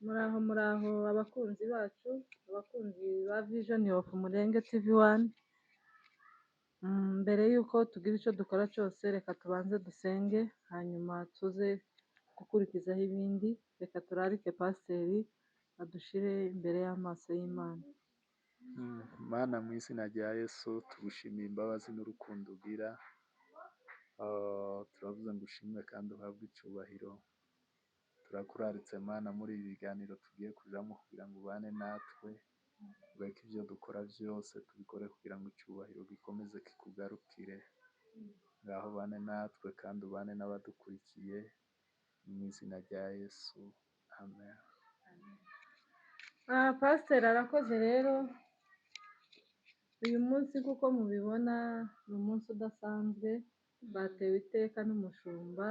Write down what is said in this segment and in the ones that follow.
Muraho muraho abakunzi bacu, abakunzi ba Vision of Umurenge TV 1. Mbere y'uko tugira icyo dukora cyose, reka tubanze dusenge, hanyuma tuze gukurikizaho ibindi. Reka turarike pasiteri adushire imbere y'amaso y'Imana. Mana, mu izina rya Yesu tugushimiye imbabazi n'urukundo ugira. Turavuze ngo ushimwe kandi uhabwe icyubahiro. Turakuraritse Mana muri ibi biganiro tugiye kujamo kugira ngo ubane natwe, ureke ibyo dukora byose tubikore kugira ngo icyubahiro gikomeze kikugarukire. Ngaho ubane natwe kandi ubane n'abadukurikiye, mu izina rya Yesu, amen. Pasiteri arakoze rero. Uyu munsi kuko mubibona ni umunsi udasanzwe, batewe iteka n'umushumba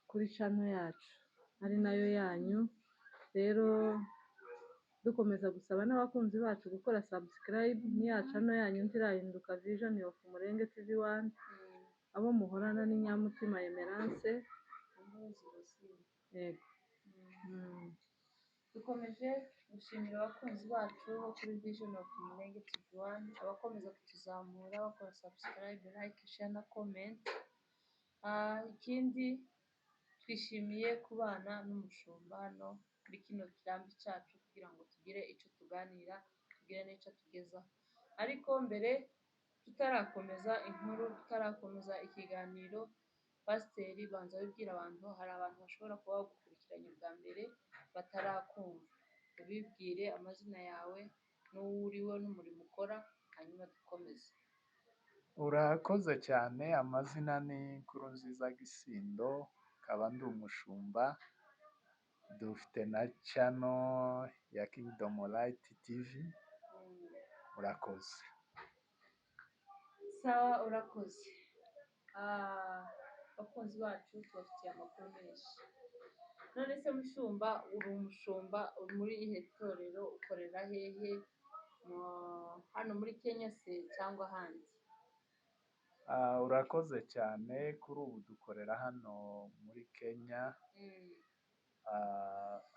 kuri channel yacu ari nayo yanyu. Rero dukomeza gusaba n'abakunzi bacu gukora subscribe, ni ya channel yanyu ntirahinduka, Vision of Umurenge TV 1. Abo muhorana ni Nyamutima Emerance. Yego. Dukomeje gushimira abakunzi bacu bo kuri Vision of Umurenge TV 1, abakomeza kutuzamura bakora subscribe, like, share na comment. Ikindi twishimiye kubana n'umushumba hano muri kino kirambi cyacu kugira ngo tugire icyo tuganira, tugire n'icyo tugezaho. Ariko mbere tutarakomeza inkuru, tutarakomeza ikiganiro, pasiteri banza wibwira abantu. Hari abantu bashobora kuba bagukurikiranye bwa mbere batarakumva, ubibwire amazina yawe n'uwo uriwe n'umurimo ukora, hanyuma dukomeze. Urakoze cyane. Amazina ni Nkurunziza Gisindo, nkaba ndi umushumba. Dufite na channel ya Kingdom Light TV. Murakoze. Sawa, urakoze. Abakunzi bacu tubafitiye amakuru menshi. None se mushumba, uri umushumba uri muri ihe torero, ukorera hehe? Hano muri Kenya se cyangwa ahandi? Urakoze cyane. Kuri ubu dukorera hano muri Kenya,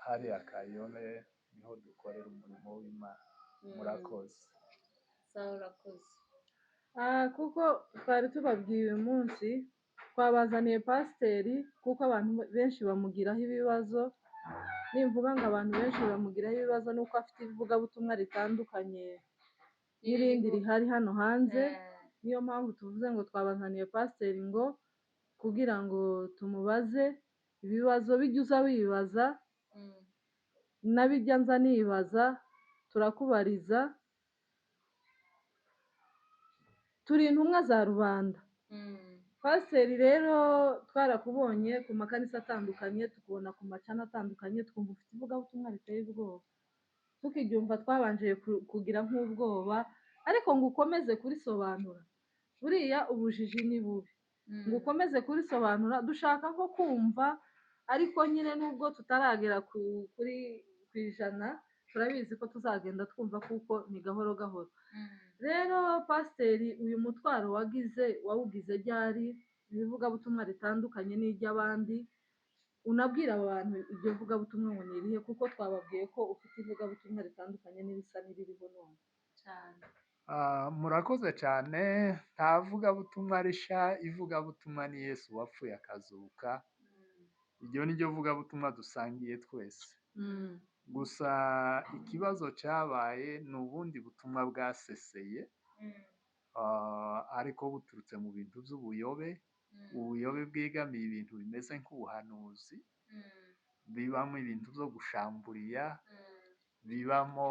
hariya Kayole niho dukorera umurimo w'Imana. Murakoze. Sawa, urakoze. Kuko twari tubabwiye uyu munsi twabazaniye pasiteri kuko abantu benshi bamugiraho ibibazo. Nimvuga ngo abantu benshi bamugiraho ibibazo, nuko afite ivugabutumwa ritandukanye n'irindi rihari hano hanze. Niyo mpamvu tuvuze ngo twabazaniye pasiteri ngo kugira ngo tumubaze ibibazo bijya uza wibaza, nabijya nza nibaza, turakubariza. Turi intumwa za rubanda. Pasiteri rero twarakubonye ku makanisa atandukanye, tukubona ku macana atandukanye, twumva ufite ivugabutumwa riteye ubwoba. Tukibyumva twabanje kugira nk'ubwoba, ariko ngo ukomeze kurisobanura. Buriya ubujiji ni bubi. Ngo ukomeze kurisobanura, dushaka nko kumva, ariko nyine nubwo tutaragera kuri ku ijana, turabizi ko tuzagenda twumva kuko ni gahoro gahoro. Rero pasiteri, uyu mutwaro wagize wawugize ryari? Ibivugabutumwa ritandukanye n'iry'abandi, unabwira abantu iryo vugabutumwa ngo ni irihe, kuko twababwiye ko ufite ivugabutumwa ritandukanye n'irisa n'iririho none. Cyane. Murakoze cyane. Nta vugabutumwa risha, ivugabutumwa ni Yesu wapfuye akazuka. Iryo ni ryo vugabutumwa dusangiye twese. Gusa ikibazo cyabaye ni ubundi butumwa bwaseseye, ariko buturutse mu bintu by'ubuyobe, ubuyobe bwegamiye ibintu bimeze nk'ubuhanuzi, bibamo ibintu byo gushamburiya, bibamo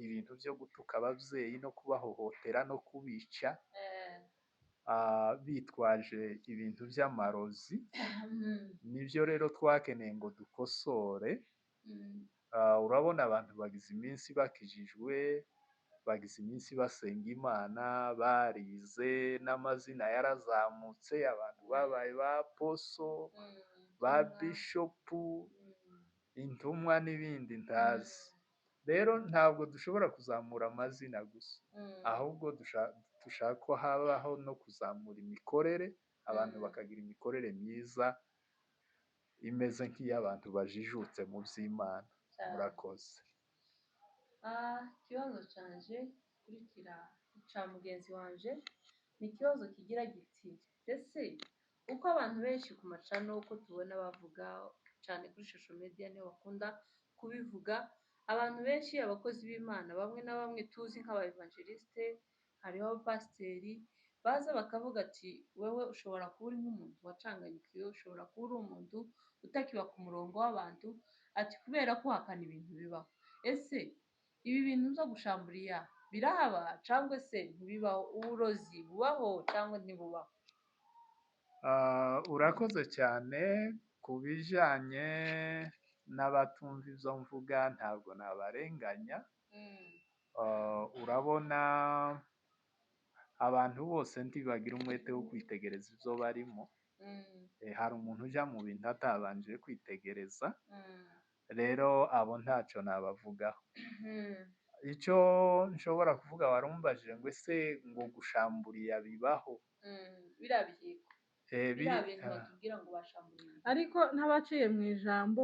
ibintu byo gutuka ababyeyi no kubahohotera no kubica, bitwaje ibintu by'amarozi. Nibyo rero twakeneye ngo dukosore. Urabona abantu bagize iminsi bakijijwe, bagize iminsi basenga Imana, barize, n'amazina yarazamutse, abantu babaye ba poso, ba bishopu, intumwa n'ibindi ntazi. Rero ntabwo dushobora kuzamura amazina gusa, ahubwo dushaka ko habaho no kuzamura imikorere, abantu bakagira imikorere myiza. imeze nk'iy'abantu bajijutse mu by'Imana. Cyane. Murakoze. Ikibazo canje gikurikira ca mugenzi wanje ni ikibazo kigira giti: ese uko abantu benshi ku macano, uko tubona bavuga cyane kuri social media, niho bakunda kubivuga abantu benshi, abakozi b'Imana bamwe na bamwe tuzi nk'aba evangeliste, hariho abapasiteri baza bakavuga ati wewe ushobora kuba uri nk'umuntu wacanganyikiwe, ushobora kuba uri umuntu utakiba ku murongo w'abantu, ati kubera ko uhakana ibintu bibaho. Ese ibi bintu byo gushamburiya birahaba cyangwa se ntibibaho? Uburozi bubaho cyangwa ntibubaho? Urakoze cyane. Ku bijyanye n'abatumva ibyo mvuga, ntabwo nabarenganya. Urabona, abantu bose ntibagira umwete wo kwitegereza ibyo barimo. Hari umuntu ujya mu bintu atabanje kwitegereza, rero abo ntacyo nabavugaho. Icyo nshobora kuvuga, warumbajije ngo ese ngo gushamburiya bibaho? Biriya bihiko, biriya bintu batubwira ngo bashamburiye. Ariko ntabaciye mu ijambo,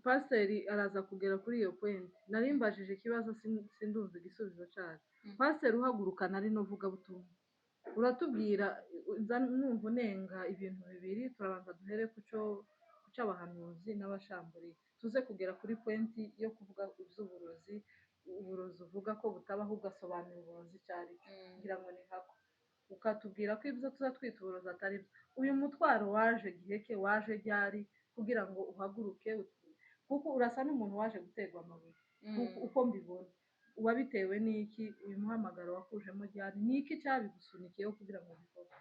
pasiteri araza kugera kuri iyo point. Nari mbajije ikibazo, sindumva igisubizo cyacu. Pasiteri, uhaguruka nari n'uvugabutumwa, uratubwira, nza numva unenga ibintu bibiri. Turabanza duhere ku cyo ku cy'abahanuzi n'abashamburiye, tuze kugera kuri point yo kuvuga iby'uburozi. Uburozi uvuga ko butabaho, ugasobanura uburozi icyo ari cyo, ngira ngo ni nkako ukatubwira ko ibyo tuza twita uburozi atari byo. Uyu mutwaro waje giheke, waje ryari kugira ngo uhaguruke? Kuko urasa n'umuntu waje guterwa amabuye, kuko uko mbibona. Wabitewe n'iki? Uyu muhamagaro wakujemo ryari? Ni iki cyabigusunikiyeho kugira ngo ubikore?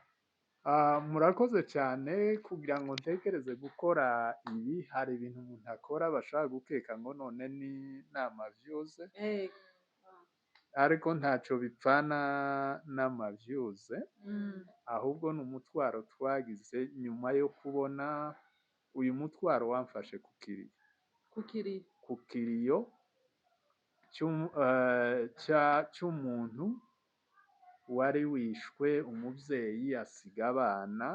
Murakoze cyane. Kugira ngo ntekereze gukora ibi, hari ibintu umuntu akora bashobora gukeka ngo none ni n'amavyuze, ariko ntacyo bipfana n'amavyuze, ahubwo ni umutwaro twagize nyuma yo kubona uyu mutwaro wamfashe ku kiriyo. Ku kiriyo. Ku kiriyo cy'umuntu wari wishwe, umubyeyi asiga abana.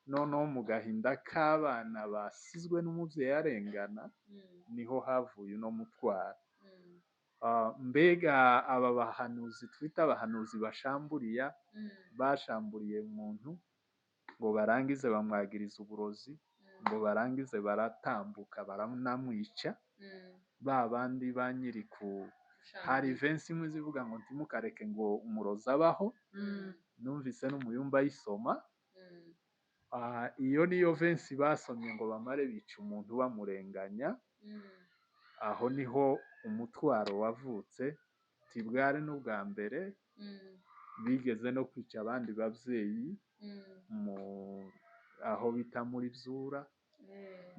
Noneho mu gahinda k'abana basizwe n'umubyeyi arengana, niho havuye uno mutwaro. Mbega aba bahanuzi twita abahanuzi bashamburiya, bashamburiye umuntu ngo barangize bamwagiriza uburozi, ngo barangize baratambuka baranamwica. Ba bandi ba nyiri ku hari verse imwe zivuga ngo ntimukareke ngo umurozi abaho. Numvise n'umuyumba ayisoma. Iyo niyo verse basomye ngo bamare bica umuntu bamurenganya. Aho niho umutwaro wavutse. Tibwari n'ubwa mbere, bigeze no kwica abandi babyeyi mu aho bita muri Byura.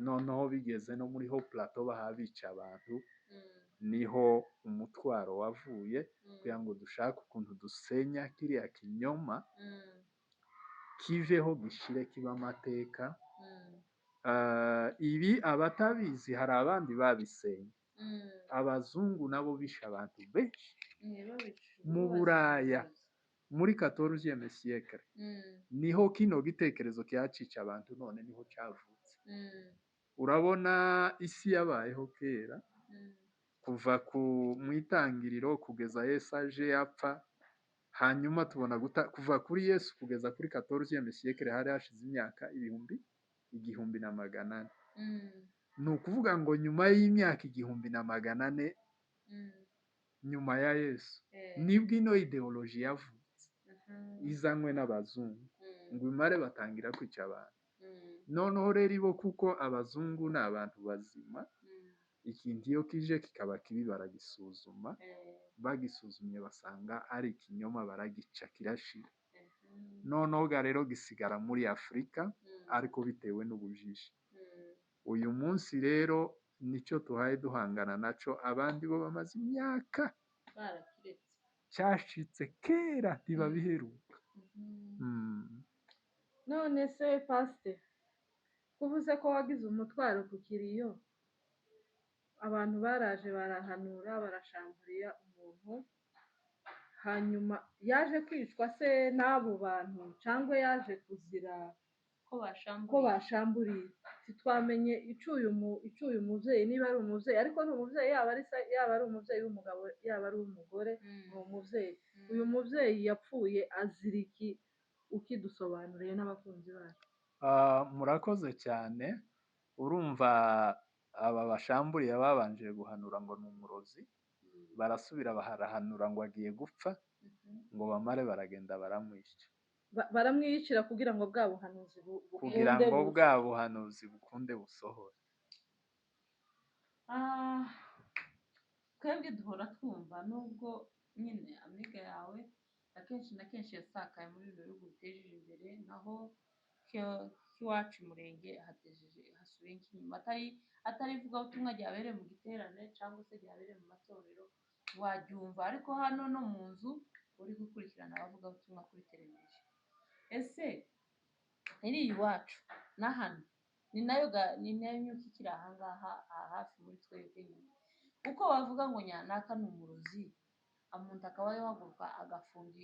Noneho bigeze no muri Haut Plateau baha bica abantu. Niho umutwaro wavuye kugira ngo dushake ukuntu dusenya kiriya kinyoma, kiveho, gishire kiba amateka. Ibi abatabizi, hari abandi babisenye. Abazungu nabo bishe abantu benshi mu Buraya muri 14e siècle. Niho kino gitekerezo cyacica abantu, none niho cyavutse. Urabona, isi yabayeho kera, kuva ku mu itangiriro kugeza Yesu aje apfa, hanyuma tubona guta, kuva kuri Yesu kugeza kuri 14e siècle hari hashize imyaka 1400. Ni ukuvuga ngo nyuma y'imyaka 1400 nyuma ya Yesu, nibwo ino idéologie yavutse, izanywe n'abazungu, ngo imare batangira kwica abantu. Noneho rero ibo, kuko abazungu ni abantu bazima, ikintu iyo kije kikaba kibi baragisuzuma. Bagisuzumye basanga ari ikinyoma, baragica kirashira. Noneho ga rero gisigara muri Afurika, ariko bitewe n'ubujiji. Uyu munsi rero nicyo tuhaye duhangana naco. Abandi bo bamaze imyaka, barakiretse, cyashitse kera, ntibabiheruka. None se pasite, kuvuze ko wagize umutwaro ku kiriyo, abantu baraje barahanura, barashamburiya umuntu, hanyuma yaje kwicwa se n'abo bantu cyangwa yaje kuzira? Ko bashamburiye. Ko bashamburiye. Ntitwamenye icyo uyu mubyeyi, niba ari umubyeyi, ariko ni umubyeyi, yaba ari se, yaba ari umubyeyi w'umugabo, yaba ari uw'umugore, ni umubyeyi. Uyu mubyeyi yapfuye azira iki? Ukidusobanuriye n'abakunzi bacu. Murakoze cyane. Urumva aba bashamburiye babanje guhanura ngo ni umurozi, barasubira barahanura ngo agiye gupfa, ngo bamare baragenda baramwica. Baramwiyicira kugira ngo bwa buhanuzi kugira bukunde ngo bwa buhanuzi bukunde busohore. Twebwe duhora twumva, nubwo nyine amiga yawe akenshi na kenshi yasakaye muri bino bihugu bitejeje imbere, naho k'iwacu umurenge hatejeje hasubiye nk'inyuma, atari ivugabutumwa ryabereye mu giterane cyangwa se ryabereye mu matorero waryumva, ariko hano no mu nzu uri gukurikirana abavugabutumwa kuri televiziyo. Ese iri iwacu na hano ni nayo myuka ikiri aha ngaha, aha hafi muri twebwe nyine, uko bavuga ngo nyanaka ni umurozi, umuntu akaba yahaguruka agafunga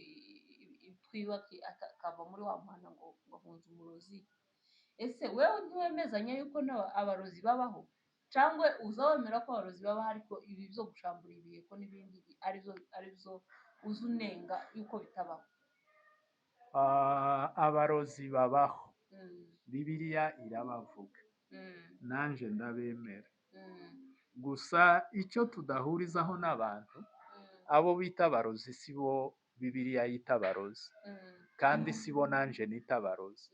itwiwe akava muri wa muhanda ngo ahunze umurozi. Ese wewe ntiwemezanya yuko abarozi babaho, cyangwa uza wemera ko abarozi babaho, ariko ibi byo gushambura ibiheko n'ibindi arizo uza unenga yuko bitabaho? Abarozi babaho, Bibiliya irabavuga, nanje ndabemera. Gusa icyo tudahurizaho n'abantu, abo bita abarozi si bo Bibiliya yita abarozi, kandi si bo nanje nita abarozi.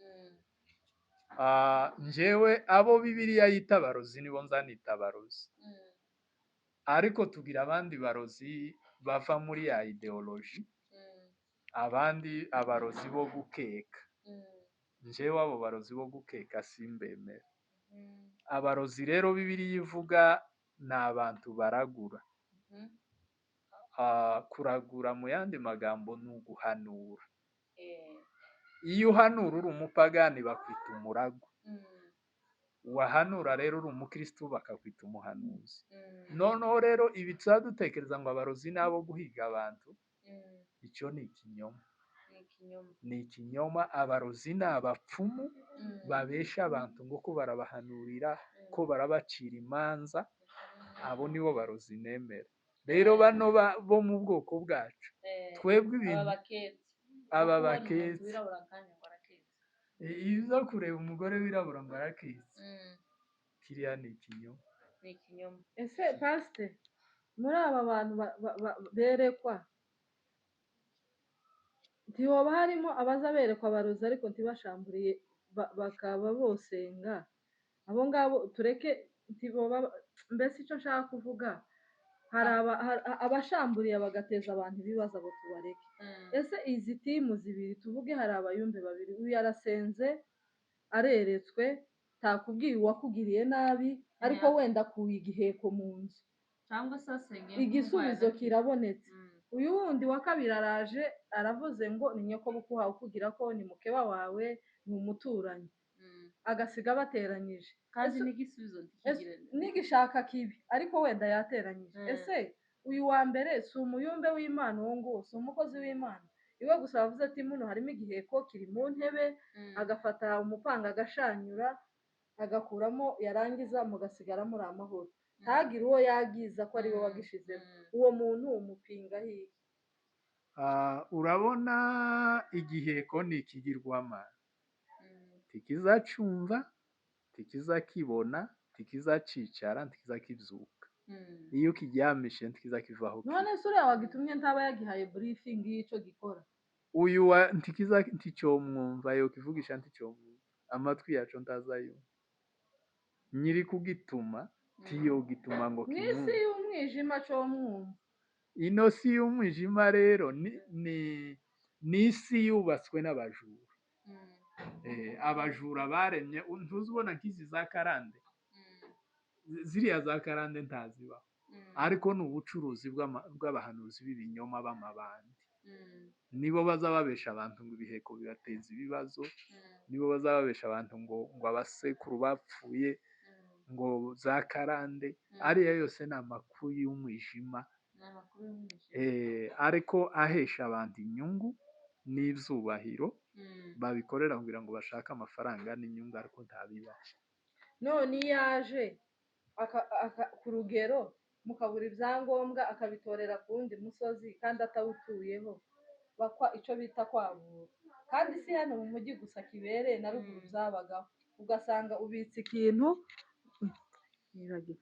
Njyewe abo Bibiliya yita abarozi nibo nzanita abarozi, ariko tugira abandi barozi bava muri ya ideoloji, abandi abarozi bo gukeka. Njyewe abo barozi bo gukeka simbemera. Abarozi rero Bibiliya ivuga ni abantu baragura. Kuragura mu yandi magambo ni uguhanura. Iyo uhanura uri umupagani bakwita umuragu, wahanura rero uri umukristo bakakwita umuhanuzi. Noneho rero ibi tuzadutekereza ngo abarozi nabo guhiga abantu, icyo ni ikinyoma. Ni ikinyoma. Abarozi ni abapfumu babesha abantu ngo ko barabahanurira, ko barabacira imanza, abo nibo barozi nemera. Rero bano bo mu bwoko bwacu, twebwe ibintu aba baketse, iyo uza kureba umugore wirabura ngo araketse, kiriya ni ikinyoma. Ese pasite, muri aba bantu berekwa, ntihoba harimo abaza berekwa abarozi ariko ntibashamburiye bakaba bosenga? Abo ngabo tureke, ntiboba. Mbese icyo nshaka kuvuga, hari abashamburiye bagateza abantu ibibazo, abo tubareke. Ese izi timu zibiri tuvuge, hari abayumbe babiri, uyu yarasenze areretswe, takubwiye uwakugiriye nabi, ariko wenda akuye igiheko mu nzu, cyangwa se asengeye igisubizo kirabonetse. Uyu wundi wa kabiri araje aravuze ngo ni nyokobukwe uhawe ukugira ko ni mukeba wawe, ni umuturanyi, agasiga bateranyije, kandi n'igisubizo nigishaka kibi, ariko wenda yateranyije. Ese uyu wa mbere si umuyumbe w'Imana, uwo nguwo si umukozi w'Imana? Iwe gusa bavuze ati muno harimo igiheko kiri mu ntebe, agafata umupanga agashanyura agakuramo, yarangiza mugasigara muri amahoro, ntagire uwo yagiza ko ari we wagishizemo. Uwo muntu umupinga hirya. Urabona igiheko ni ikigirwamana, ntikizacumva, ntikizakibona, ntikizacicara, ntikizakibyuka. Iyo ukiryamishe ntikizakivaho. None se uriya wagitumye ntaba yagihaye briefing y'icyo gikora? Uyu nticyomwumva, yo kivugisha nticyomwumva, amatwi yacu ntazayumva. Nyiri kugituma tiyogituma ngo kimwumve. N'isi y'umwijima cyomwumva. Ino si y'umwijima rero ni isi yubatswe n'abajura. Abajura baremye, ntuzubona nk'izi za karande, ziriya za karande ntazibaho, ariko ni ubucuruzi bw'abahanuzi b'ibinyoma b'amabandi. Nibo baza babesha abantu ngo ibiheko bibateza ibibazo, nibo baza babesha abantu ngo abasekuru bapfuye, ngo za karande, ariya yose ni amakuru y'umwijima, ariko ahesha abantu inyungu n'ibyubahiro. Babikorera kugira ngo bashake amafaranga n'inyungu, ariko ntabibaho. None iyo aje ku rugero mukabura ibyangombwa, akabitorera ku wundi musozi kandi atawutuyeho, bakwa icyo bita kwabura. Kandi si hano mu mujyi gusa kibereye, na ruguru byabagaho. Ugasanga ubitse ikintu, nibagiwe.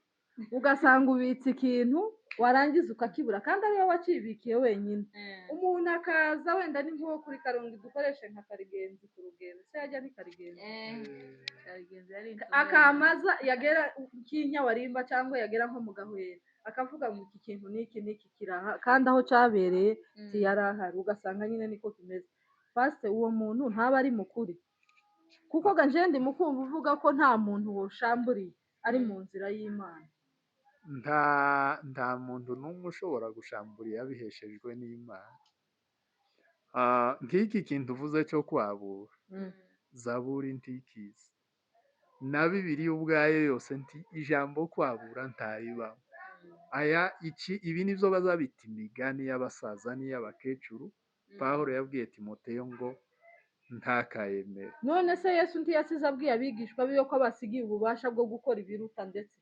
Ugasanga ubitse ikintu warangiza ukakibura, kandi ariwe wakibikiye wenyine. Umuntu akaza wenda ni nko kuri Karongi, dukoreshe nka Karigenzi ku rugero, se yajya ni Karigenzi. Karigenzi yari intumwa. Akamaza yagera nk'inyawarimba cyangwa yagera nko mu Gahwera, akavuga ngo iki kintu n'iki n'iki kiraha, kandi aho cyabereye ntiyari ahari. Ugasanga nyine niko kimeze. Pasite, uwo muntu ntaba ari mukuri, kuko ganje ndi mukumva uvuga ko nta muntu woshamburiye ari mu nzira y'Imana. Nta muntu n'umwe ushobora gushambura abiheshejwe n'Imana. Nk'iki kintu uvuze cyo kwabura, Zaburi ntikizi na Bibiliya ubwayo yose, nti ijambo kwabura ntaribamo. Aya iki ibi nibyo bazabita imigani y'abasaza n'iy'abakecuru. Pawulo yabwiye Timoteyo ngo ntakayemere. None se Yesu ntiyasize abwiye abigishwa biwe ko abasigiye ububasha bwo gukora ibiruta ndetse?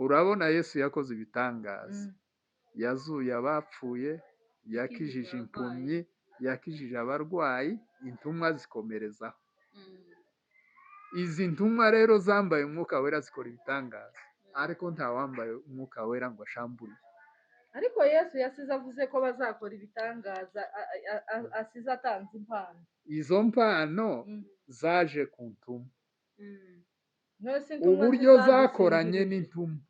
Urabona, Yesu yakoze ibitangaza, yazuye abapfuye, yakijije impumyi, yakijije abarwayi, intumwa zikomerezaho. Izi ntumwa rero zambaye Umwuka Wera zikora ibitangaza, ariko ntawambaye Umwuka Wera ngo ashamburiye. Ariko Yesu yasize avuze ko bazakora ibitangaza, asize atanze impano. Izo mpano zaje ku ntumwa. None se intumwa Uburyo zakoranye ntizadusinzirije? n'intumwa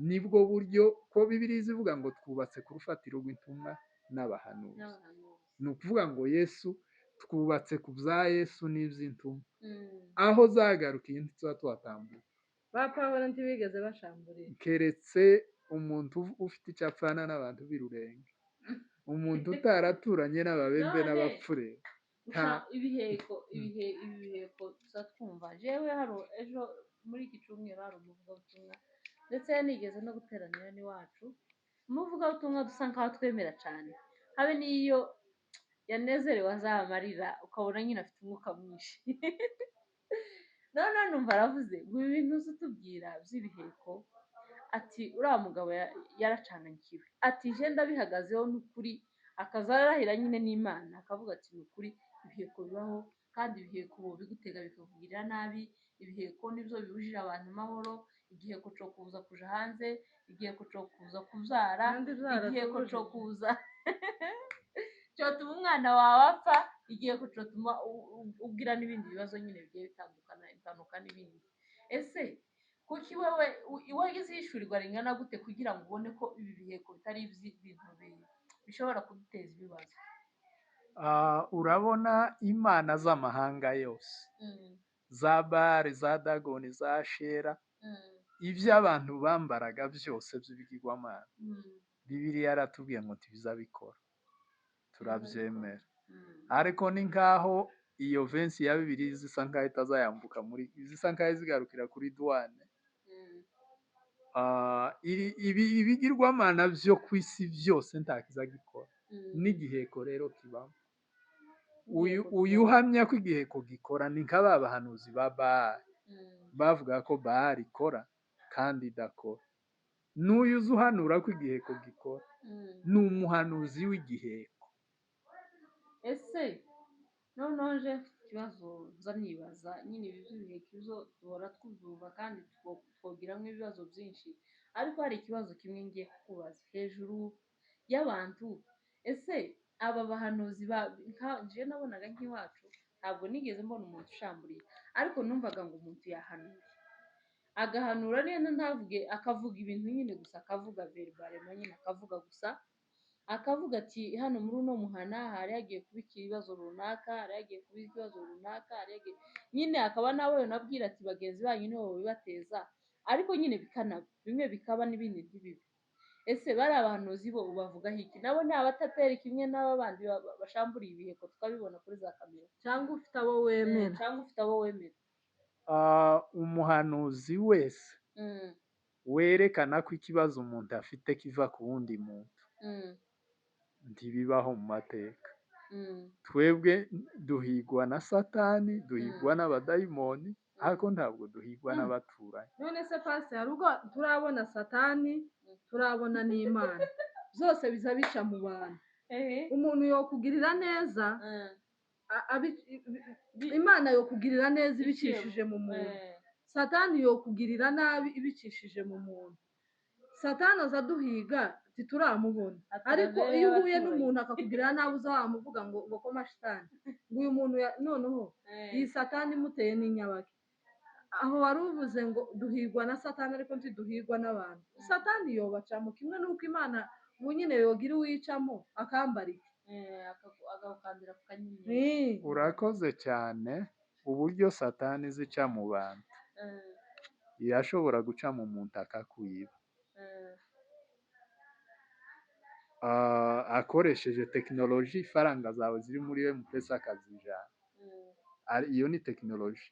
nibwo buryo ko Bibiliya ivuga ngo twubatse ku rufatiro rw'intumwa n'abahanuzi. N'abahanuzi. Ni ukuvuga ngo Yesu, twubatse ku bya Yesu n'iby'intumwa. Aho zagarukiye ntituba tuhatambuka. Ba Pawulo ntibigeze bashamburira. Keretse umuntu ufite icyo apfana n'abantu b'Irurenge, umuntu utaraturanye n'Ababembe None n'Abapfurere. Ibiheko, ibi biheko tuza twumva. Jewe hari ejo muri iki cyumweru hari umuvugabutumwa, ndetse yanigeze no guteranira n'iwacu, umuvugabutumwa dusa nkaho twemera cyane, habe n'iyo yanezerewe azamarira, ukabona nyine afite umwuka mwinshi. None numva aravuze ngo ibi bintu uzi utubwira by'ibiheko, ati uriya mugabo yaracanganyikiwe, ati je ndabihagazeho n'ukuri, akaza arahira nyine n'Imana, akavuga ati ni ukuri ibiheko bibaho, kandi ibiheko ubu bigutega bikakugirira nabi, ibiheko nibyo bibujije abantu amahoro, igiheko cyo kuza kuja hanze, igiheko cyo kuza kubyara, Kandi igiheko cyo byaratubujije. kuza cyotuma umwana wawe apfa, igiheko cyotuma ugira n'ibindi bibazo nyine bigiye bitandukana, impanuka n'ibindi. Ese kuki wewe wagize ihishurirwa ringana gute kugira ngo ubone ko ibi biheko bitari ibintu bishobora kuduteza ibibazo? Urabona, imana z'amahanga yose, za Bari, za Dagoni, za Shera, ibyo abantu bambaraga byose by'ibigirwamana, Bibiliya yaratubwiye ngo ntibizabikora, turabyemera. Ariko ni nkaho iyo verse ya Bibiliya zisa nkaho itazayambuka, muri zisa nkaho izigarukira kuri douane. Ibi ibigirwamana byo ku isi byose nta gikora, n'igiheko rero kibamo. Uyu Igiheko uyu kibamo. uhamya ko igiheko gikora ni nka ba bahanuzi ba Baali bavuga ko Baali ikora kandi idakora. N'uyu uza uhanura ko igiheko gikora ni umuhanuzi w'igiheko. Ese noneho nje mfite ikibazo nza nibaza nyine, ibi by'ibiheko ibyo duhora tubyumva kandi twogiramo ibibazo byinshi, ariko hari ikibazo kimwe ngiye kukubaza hejuru y'abantu. Ese aba bahanuzi ba nka nje nabonaga nk'iwacu, ntabwo nigeze mbona umuntu ushamburiye, ariko numvaga ngo umuntu yahanuye, agahanura niyo ntavuge, akavuga ibintu nyine gusa, akavuga verbalement nyine, akavuga gusa, akavuga ati hano muri uno muhana hari hagiye kuba ikibazo runaka, hari hagiye kuba ikibazo runaka, hari hagiye nyine, akaba nawe yonabwira ati bagenzi banyu nibo babibateza, ariko nyine bikanaba, bimwe bikaba n'ibindi ntibibe. Ese bari abahanuzi bo ubavugaho iki? Nabo ni abatateri kimwe n'aba bandi bashamburiye ibiheko tukabibona kuri za kamera? Cyangwa ufite abo wemera? Cyangwa ufite abo wemera? Umuhanuzi wese werekana ko ikibazo umuntu afite kiva ku wundi muntu, ntibibaho mu mateka. Twebwe duhigwa na Satani, duhigwa n'abadayimoni, ariko ntabwo duhigwa n'abaturanyi. None se pasiteri, hari ubwo turabona Satani, turabona n'Imana, byose biza bica mu bantu. Umuntu yokugirira neza, Imana yokugirira neza ibicishije mu muntu, Satani yokugirira nabi ibicishije mu muntu. Satani aza aduhiga ntituramubona, ariko iyo uhuye n'umuntu akakugirira nabi, uza wamuvuga ngo koma shitani, ngo uyu muntu noneho iyi Satani imuteye n'inyabake. Aho wari uvuze ngo duhigwa na Satani, ariko ntiduhigwa n'abantu. Satani yobacamo kimwe n'uko Imana ubu nyine yogira uwicamo akambarika, agakandira ku kanyenyeri. Urakoze cyane. Uburyo Satani zica mu bantu, irashobora guca mu muntu akakwiba akoresheje tekinoloji. Ifaranga zawe ziri muri M-Pesa akazijana. Iyo ni tekinoloji.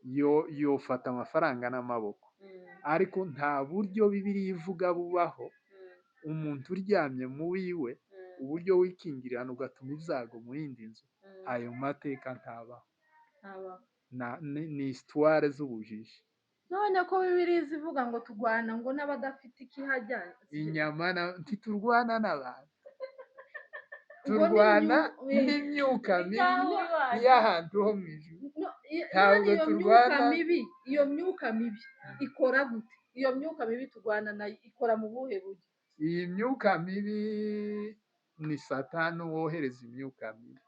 Yo yofata amafaranga n'amaboko, ariko nta buryo Bibiliya ivuga bubaho. Umuntu uryamye mu wiwe, uburyo wikingirana ugatuma ibyago mu yindi nzu, ayo mateka ntabaho. Ni histoire z'ubujiji. None ko Bibiliya ivuga ngo turwana ngo n'abadafite ikihajya? Inyama ntiturwana n'abantu, turwana n'imyuka mibi y'ahantu ho mu ijuru. Ntabwo iyo myuka turwana. mibi, iyo myuka mibi ikora gute? Iyo myuka mibi turwana nayo ikora mu buhe buryo? Iyi myuka mibi ni Satani wohereza imyuka mibi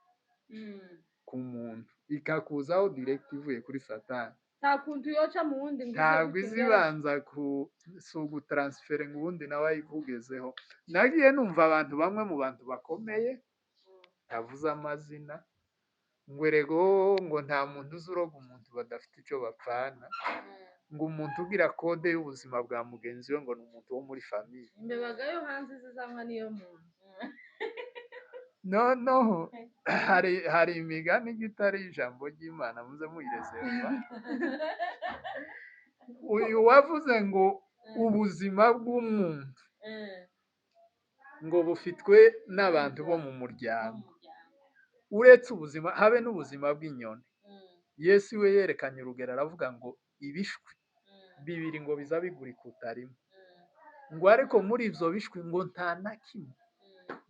ku muntu, ikakuzaho direct ivuye kuri Satani. Nta kuntu yoca mu wundi ngo ize Ntabwo gutya? Izibanza ku si ugutaransifere ngo ubundi nawe ayikugezeho. Nagiye numva abantu, bamwe mu bantu bakomeye ntavuze amazina, ngo erego ngo nta muntu uzi uroga umuntu badafite icyo bapfana, ngo umuntu ugira code y'ubuzima bwa mugenzi we ngo ni umuntu wo muri famille. Imbebaga yo hanze zizanywa n'iyo mu nzu. Noneho hari imigani itari ijambo ry'Imana, muze muyirezerva. Uyu wavuze ngo ubuzima bw'umuntu ngo bufitwe n'abantu bo mu muryango, uretse ubuzima habe n'ubuzima bw'inyoni. Yesu we yerekanye urugero, aravuga ngo ibishwi bibiri ngo biza bigura ikuta rimwe, ngo ariko muri ibyo bishwi ngo nta na kimwe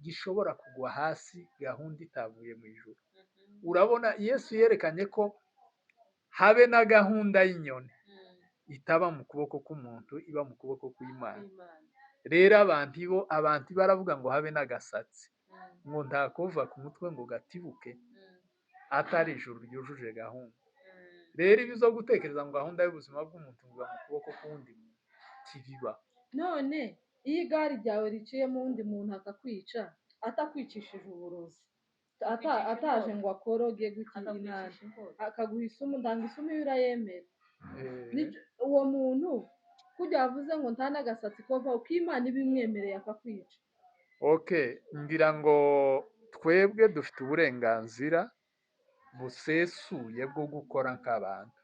gishobora kugwa hasi gahunda itavuye mu ijuru. Urabona, Yesu yerekanye ko habe na gahunda y'inyoni itaba mu kuboko k'umuntu, iba mu kuboko kw'Imana. Rero abantu bo, abantu baravuga ngo habe n'agasatsi ngo ntakova ku mutwe ngo gatibuke atari ijuru ryujuje gahunda. Rero ibi zo gutekereza ngo gahunda y'ubuzima bw'umuntu ngo iba mu kuboko k'uwundi muntu, ntibiba. None iyo igare ryawe riciyemo uwundi muntu akakwica, atakwicishije uburozi, ataje ngo akoroge gutya inabi, akaguha isumu, ndanga isumu iyo urayemera? Uwo muntu kujya wavuze ngo nta n'agasatsi kova, uko Imana ibimwemereye akakwica? Okay, ngira ngo twebwe dufite uburenganzira busesuye bwo gukora nk'abantu.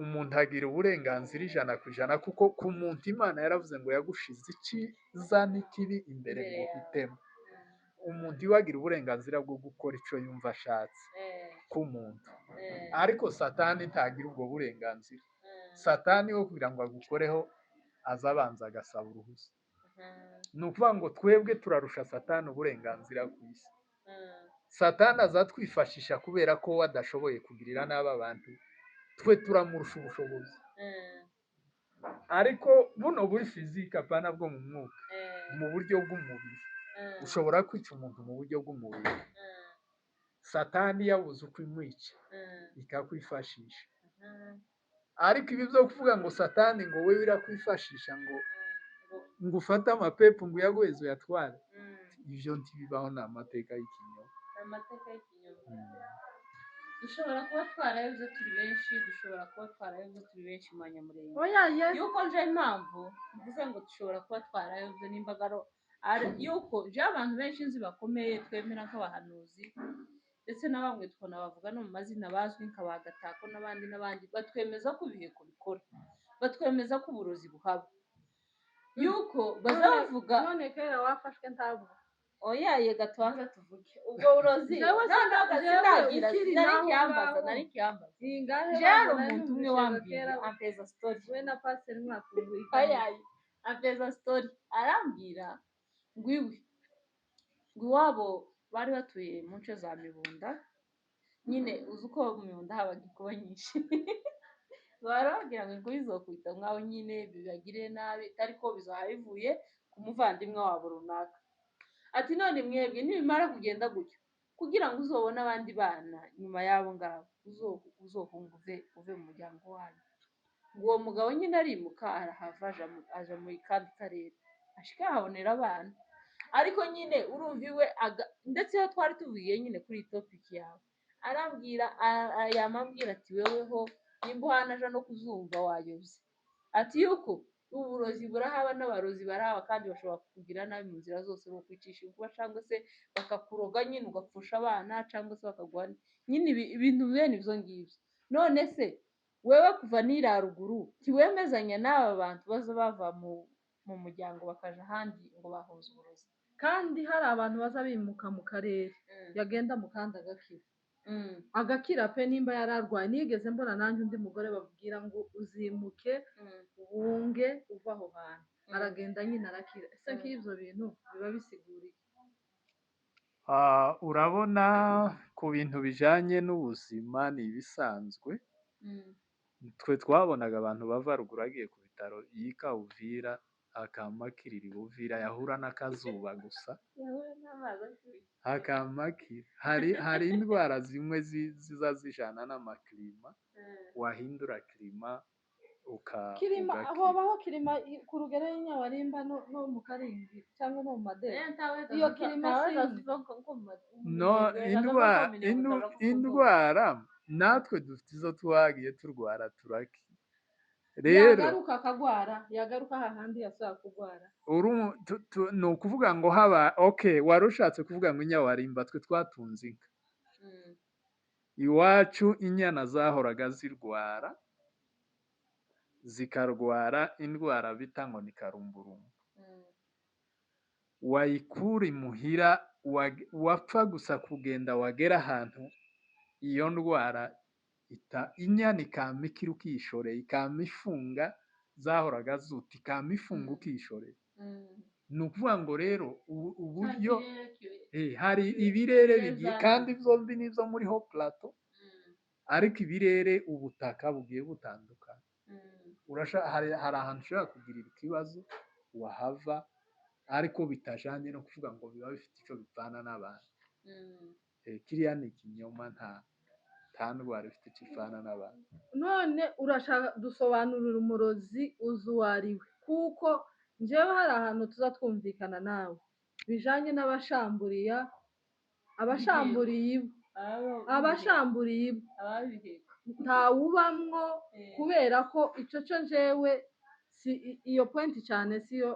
Umuntu agira uburenganzira 100%, kuko ku muntu Imana yaravuze ngo yagushize icyiza n'ikibi imbere ngo uhitemo. Umuntu iwe agira uburenganzira bwo gukora icyo yumva ashatse k'umuntu, ariko Satani ntagira ubwo burenganzira. Satani we kugira ngo agukoreho aza abanza agasaba uruhushya. Ni ukuvuga ngo twebwe turarusha Satani uburenganzira ku isi. Satani azatwifashisha kubera ko we adashoboye kugirira nabi abantu, twe turamurusha ubushobozi, ariko buno buri physique, apana bwo mu mwuka. Mu buryo bw'umubiri ushobora kwica umuntu mu buryo bw'umubiri. Satani yabuze uko imwica ikakwifashisha, ariko ibi byo kuvuga ngo Satani ngo we irakwifashisha ngo ufate amapepu ngo uyaguheze uyatware, ibyo ntibibaho, ni amateka y'ikinyoma. Amateka y'ikinyoma. Dushobora kuba twarayobye turi benshi, dushobora kuba twarayobye turi benshi mu Banyamurenge. Oya, Yesu. Yuko nje impamvu mvuze ngo dushobora kuba twarayobye n'imbagaro yuko nje abantu benshi nzi bakomeye twemera nk'abahanuzi, ndetse na bamwe tukabona bavuga no mu mazina bazwi nka ba Gatako n'abandi n'abandi, batwemeza ko ibiheko bikora, batwemeza ko uburozi buhaba, yuko bazavuga. None kera wafashwe ntabwo Oya, yega, tubanze tuvuge ubwo burozi. Jewe Noneho jewe sinagira ukiri nari naho nkiyambaza, ngaho. nari nkiyambaza. Zingahe? Je, hari Banza nari umuntu umwe numvise wambwiye kera ampeza story. We na pasiteri mwafunguye ikanisa. Ayayi, ampeza story, arambwira ngo iwe, ngo iwabo bari batuye mu nce za Mibunda nyine, uzi uko mu Mibunda habaga inkuba nyinshi. Barababwira ngo inkuba izokubita mwawe nyine bibagirire nabi, ariko bizaba bivuye ku muvandimwe wabo runaka. Ati none mwebwe nibimara kugenda gutyo, kugira ngo uzobone abandi bana nyuma y'abo ngabo, uzohunga uve mu muryango wanyu. Ngo uwo mugabo nyine arimuka, arahava, aja mu kandi karere, ashika ahabonera abana. Ariko nyine urumva iwe ndetse iyo twari tuvugiye nyine kuri iyi topic yawe, arambwira, yamambwira ati weweho nimba uhana aja no kuzumva wayobye, ati yuko uburozi burahaba n'abarozi barahaba, kandi bashobora kukugira nabi mu nzira zose, bakwicisha inkuba cyangwa se bakakuroga nyine ugapfusha abana, cyangwa se bakaguha nyine ibintu bene ibyo ngibyo. None se wewe kuva n'iriya ruguru ntiwemezanya n'aba bantu baza bava mu muryango bakaja ahandi ngo bahunze uburozi? Kandi hari abantu baza bimuka mu karere, yagenda mu kandi agakira, agakira pe, nimba yari arwaye. Nigeze mbona nanjye undi mugore babwira ngo uzimuke, uhunge, uva aho hantu, aragenda nyine arakira. Ese nk'ibyo bintu biba bisiguriye? Ah, urabona, ku bintu bijanye n'ubuzima ni ibisanzwe. Twe twabonaga abantu bava ruguru agiye ku bitaro yika Uvira, akamakirira Uvira, yahura n'akazuba gusa Yahura n'amazi ashyushye. akamakira. Hari indwara zimwe ziza zijana n'ama climat, wahindura climat Climat ugakira. Hobaho climat ku rugero y'Inyabarimba no mu Karingi cyangwa no mu Madera? Iyo climat si No indwara natwe dufite izo twagiye turwara turakira rero. Yagaruka akagwara, yagaruka hahandi yasubira kugwara. Ni ukuvuga ngo haba, okay, wari ushatse kuvuga ngo Inyawarimba twe twatunze inka iwacu, inyana zahoraga zirwara, zikarwara indwara bita ngo ni karumburumbu. Wayikura imuhira, wapfa gusa kugenda, wagera ahantu iyo ndwara ita, inyana ikama ikira ukishoreye, ikama ifunga, zahoraga zuta, ikama ifunga ukishoreye. Ni ukuvuga ngo rero uburyo hari ibirere bigiye, kandi byombi nibyo muri haut plateau, ariko ibirere, ubutaka bugiye butandukanye. Hari ahantu ushobora kugirira ikibazo wahava, ariko bitajanye no kuvuga ngo biba bifite ico bipfana n'abantu. Kiriya ni ikinyoma, nta ndwara ifite ico ipfana n'abantu. None urashaka dusobanurira umurozi uzi uwo ari we? Kuko njyewe hari ahantu tuza twumvikana nawe bijanye n'abashamburiya, abashamburiye ibo, abashamburiye ibo ntawubamwo, kubera ko ico co njyewe si iyo point cyane, siyo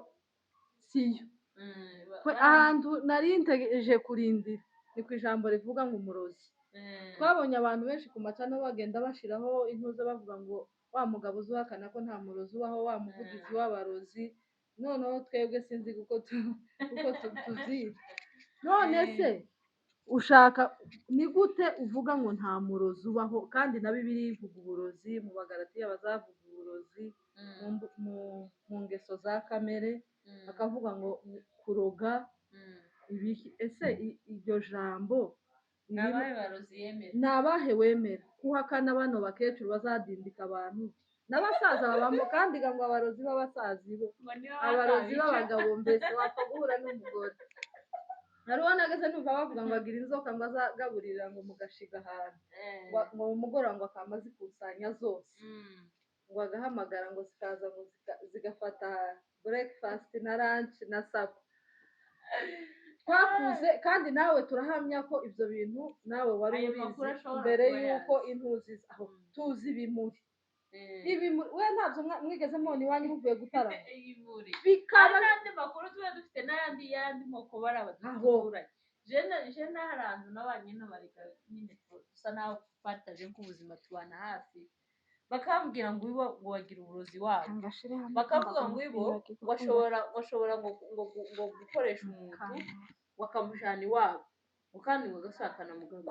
ahantu nari ntegereje kurindira. Ni ku ijambo rivuga ngo umurozi. Twabonye abantu benshi ku macano bagenda bashiraho intuza, bavuga ngo wa mugabo uzi uhakana ko nta murozi ubaho, wa muvugizi w'abarozi. Noneho twebwe sinzi kuko tubyita. None se ushaka ni gute uvuga ngo nta murozi ubaho, kandi na Bibiliya ivuga uburozi, mu Bagalatiya bazavuga uburozi, mu ngeso za kamere bakavuga ngo kuroga ibiki? Ese iryo jambo Ni abahe barozi yemera? Ni abahe wemera kuhakana? Bano bakecuru bazadindika abantu n'abasaza babamo, kandi ngo abarozi b'abasaza ibo, Ngo niba abarozi batabica. b'abagabo, mbese wapfa guhura n'umugore. Hari uwo nageze numva bavuga ngo agira inzoka, ngo azagaburira ngo mugashiga ahantu, ngo mu mugoroba ngo akama azikusanya zose, ngo agahamagara ngo zikaza, ngo zigafata breakfast na lunch na supper. Twakuze kandi nawe turahamya ko ibyo bintu nawe wari Ayo ubizi makuru ashobora mbere kuba y'uko yazi. intuzi aho tuzi ibimuri. Ibimuri we ntabyo mwigeze mubona iwanyu muvuye gutarama? Ibimuri. Bikaba Hari n'andi makuru tuba dufite n'ayandi y'andi moko bari Aho. abaturage. Jena hari ahantu nabanye n'abareka nyine, dusa naho partage nk'ubuzima, tubana hafi, bakambwira ngo ibo ngo bagira uburozi wabo, bakavuga ngo ibo ngo ashobora ngo gukoresha umuntu ngo Ngo akamujana iwabo, ngo kandi ngo agasubira akanamugarura.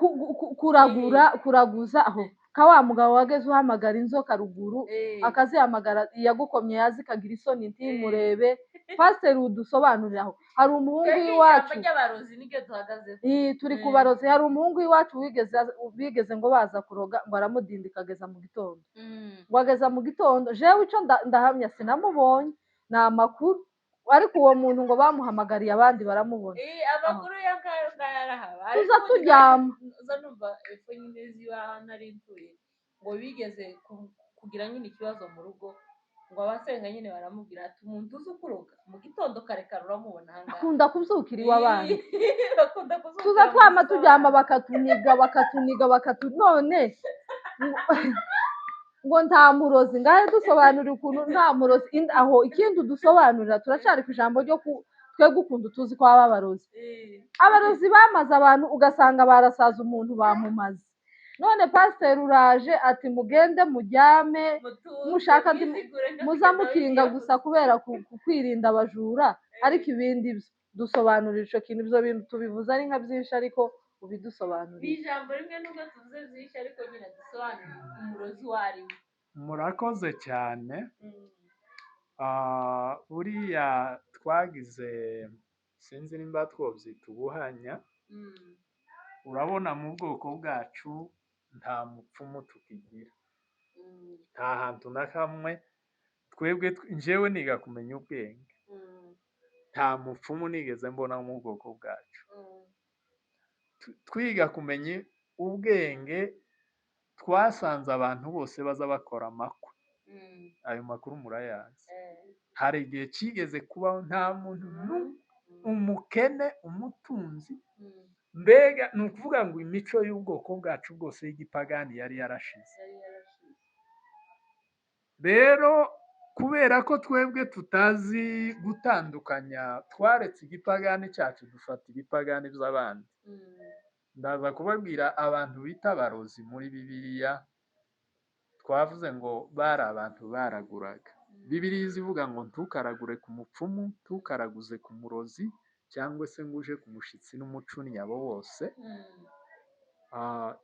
Kuragura, kuraguza aho ka wa mugabo wageze uhamagara inzoka ruguru, akazihamagara, iyagukomye yaza ikagira isoni ntimurebe. Pasiteri, udusobanurire aho. Hari umuhungu Twebwe ijambo w'iwacu ry'abarozi niryo duhagazeho. Ii, turi ku barozi. Hari umuhungu w'iwacu wigeze bigeze ngo baza kuroga, ngo aramudindika ageza mu gitondo, ngo ageza mu gitondo. Jewe ico ndahamya sinamubonye, ni amakuru, ariko uwo muntu ngo bamuhamagariye abandi baramubona. Amakuru ya ngayo ngayo arahaba. Tuza Ariko ubundi turyama. Uza numva epfo nyine ziba nari ntuye, ngo bigeze kugira nyine ikibazo mu rugo, ngo abasenga nyine baramubwira ati umuntu uzi ukuroga mu gitondo kare kare uramubona ahangaha. Akunda kubyukira iw'abandi. Bakunda kuzukira Tuza mu twama nzu turyama, z'abandi. Bakatuniga, bakatuniga, bakatu none ngo nta murozi. Ngahe dusobanurira ukuntu nta murozi. Aho ikindi udusobanurira, turacari ku ijambo ryo ku twebwe ukuntu tuzi ko baba abarozi. Abarozi bamaze abantu, ugasanga barasaza umuntu bamumaze. None pasiteri uraje ati mugende mujyame, Mutuze, mushaka mwizigure nka muza Perezida mukinga w'igihugu. gusa kubera kwirinda abajura, ariko ibindi byo dusobanurira ico kintu. Ibyo bintu tubivuze ari nka byinshi, ariko Ni ubidusobanurire. ijambo rimwe nubwo tuvuze byinshi, ariko nyine dusobanurire umurozi uwo ari we. Murakoze cyane. Buriya twagize, sinzi nimba twobyita ubuhanya. Urabona mu bwoko bwacu nta mupfumu tukigira, nta hantu na kamwe. Twebwe njyewe niga kumenya ubwenge, nta mupfumu nigeze mbona mu bwoko bwacu. Twiga kumenya ubwenge twasanze abantu bose baza bakora amakwe. Ayo makuru murayazi. Hari igihe kigeze kubaho nta muntu n'umwe, umukene, umutunzi, mbega ni ukuvuga ngo imico y'ubwoko bwacu bwose y'igipagani yari yarashize. Yari yarashize. Rero kubera ko twebwe tutazi gutandukanya, twaretse igipagani cyacu dufata ibipagani by'abandi. Ndaza kubabwira abantu bita abarozi muri Bibiliya. Twavuze ngo bari abantu baraguraga. Bibiliya iza ivuga ngo ntukaragure ku mupfumu, ntukaraguze ku murozi, cyangwa se ngo uje ku mushyitsi n'umucunnyi, abo bose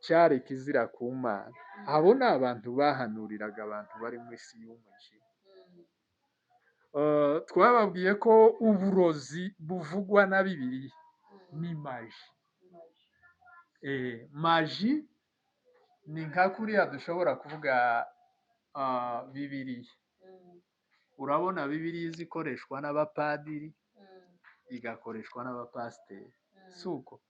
cyari ikizira ku Mana. Abo ni abantu bahanuriraga abantu bari mu isi y'umwijima. Twababwiye ko uburozi buvugwa na Bibiliya ni magie. Magie ni nka kuriya dushobora kuvuga Bibiliya. Urabona Bibiliya iza ikoreshwa n'abapadiri, igakoreshwa n'abapasiteri, si uko?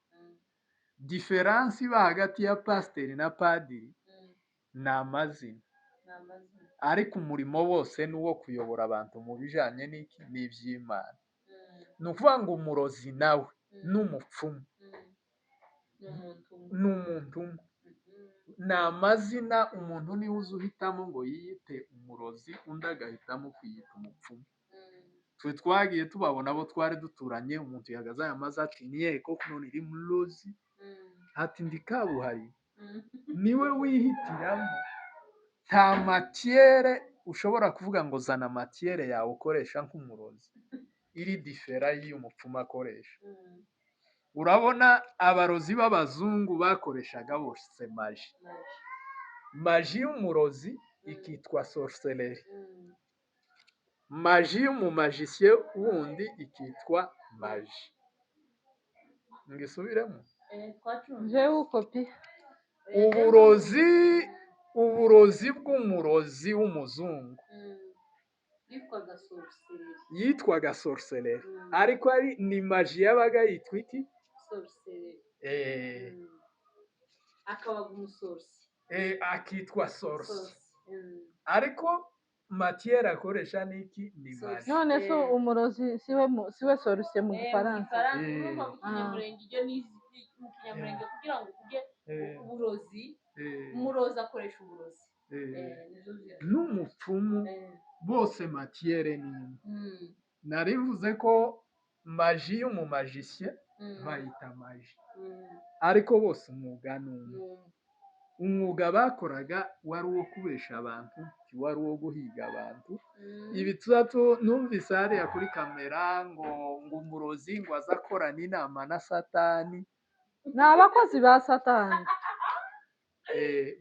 Différence iba hagati ya pasiteri na padiri ni amazina, Ni amazina. ariko umurimo wose ni uwo kuyobora abantu mu bijanye n'iki? N'iby'Imana. Ni ukuvuga ngo umurozi nawe n'umupfumu Ni umuntu umwe. ni umuntu umwe, ni amazina. Umuntu niwe uza uhitamo ngo yiyite umurozi, undi agahitamo kwiyita umupfumu. Twe twagiye tubabona abo twari duturanye, umuntu yahagaze aya maze ati niye koko none iri murozi, ati ndi kabuhariwe. Niwe wihitiramo. Nta matière ushobora kuvuga ngo zana matière yawe ukoresha nk'umurozi iri différent y'iy'umupfumu akoresha. Urabona abarozi b'abazungu bakoreshaga bose magie. Magie y'umurozi ikitwa sorcellerie, magie y'umumagicien wundi ikitwa magie. Ngisubiremo. Jewe ukopi. Uburozi bw'umurozi w'umuzungu Yitwaga sorcellerie. Yitwaga sorcellerie, ariko ari ni magie yabaga yitwa iki? Sorcellerie. Akabaga umusorcier. Akitwa sorcier, Sorcier. Ariko matière akoresha ni iki? Ni magie. None se umurozi siwe siwe sorcier mu Mu Gifaransa? Gifaransa. Urumva mu Kinyamurenge ibyo ni mu Kinyamurenge kugira ngo uvuge uburozi, umurozi akoresha uburozi. Nibyo N'umupfumu, bose matière ni imwe. Narivuze ko magie y'umumagicien bayita magie, ariko bose umwuga ni umwe. Umwuga bakoraga wari uwo kubesha abantu, ntiwari uwo guhiga abantu. Ibi tuza numvise hariya kuri kamera ngo umurozi ngo aze akorana inama na Satani. Ni abakozi ba Satani.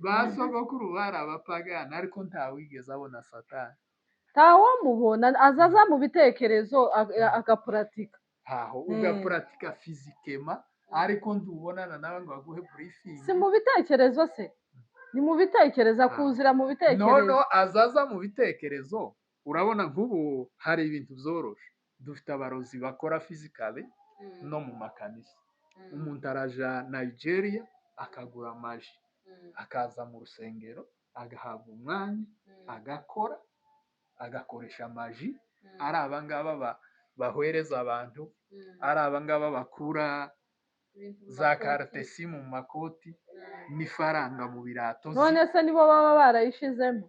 Ba sogokuru bari abapagani, ariko ntawigeze abona Satani. Ntawamubona, azaza mu bitekerezo agapuratika. Aho ugapuratika physiquement, ariko ntubonana nawe ngo aguhe briefing. Si mu bitekerezo se? Ni mu bitekerezo, akuzira mu bitekerezo. No, azaza mu bitekerezo. Urabona nk'ubu hari ibintu byoroshe, dufite abarozi bakora physically no mu makanisa. Umuntu araja Nigeria akagura magie, akaza mu rusengero agahabwa umwanya, agakora, agakoresha magie. Ari abangaba bahwereza abantu, ari abangaba bakura za carte SIM mu makoti n'ifaranga mu birato. None se nibo baba barayishizemo?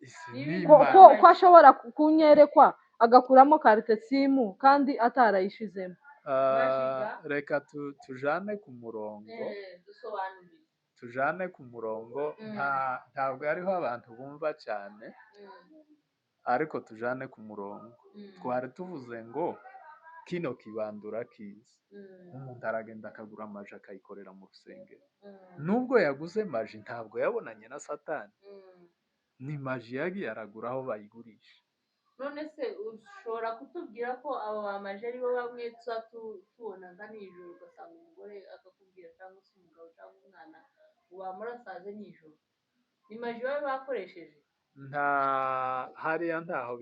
Isi Niba Ko, n'Imana. ko ashobora kunyerekwa agakuramo carte SIM kandi atarayishizemo? Ah, reka tujane ku murongo. Dusobanurire. Tujane ku murongo. Ntabwo ariho abantu bumva cyane, ariko tujane ku murongo. Twari tuvuze ngo kino kibandura kizi, umuntu aragenda akagura magie akayikorera mu rusengero. Nubwo yaguze magie, ntabwo yabonanye na Satani. Ni magie yagiye aragura aho bayigurisha. None se ushobora kutubwira ko abo bamaje ari bo bamwe tuba tubonaga nijoro, ugasanga umugore akakubwira cyangwa se umugabo cyangwa umwana ngo bamurasaze nijoro, ni magie baba bakoresheje? Nta hariya, ntaho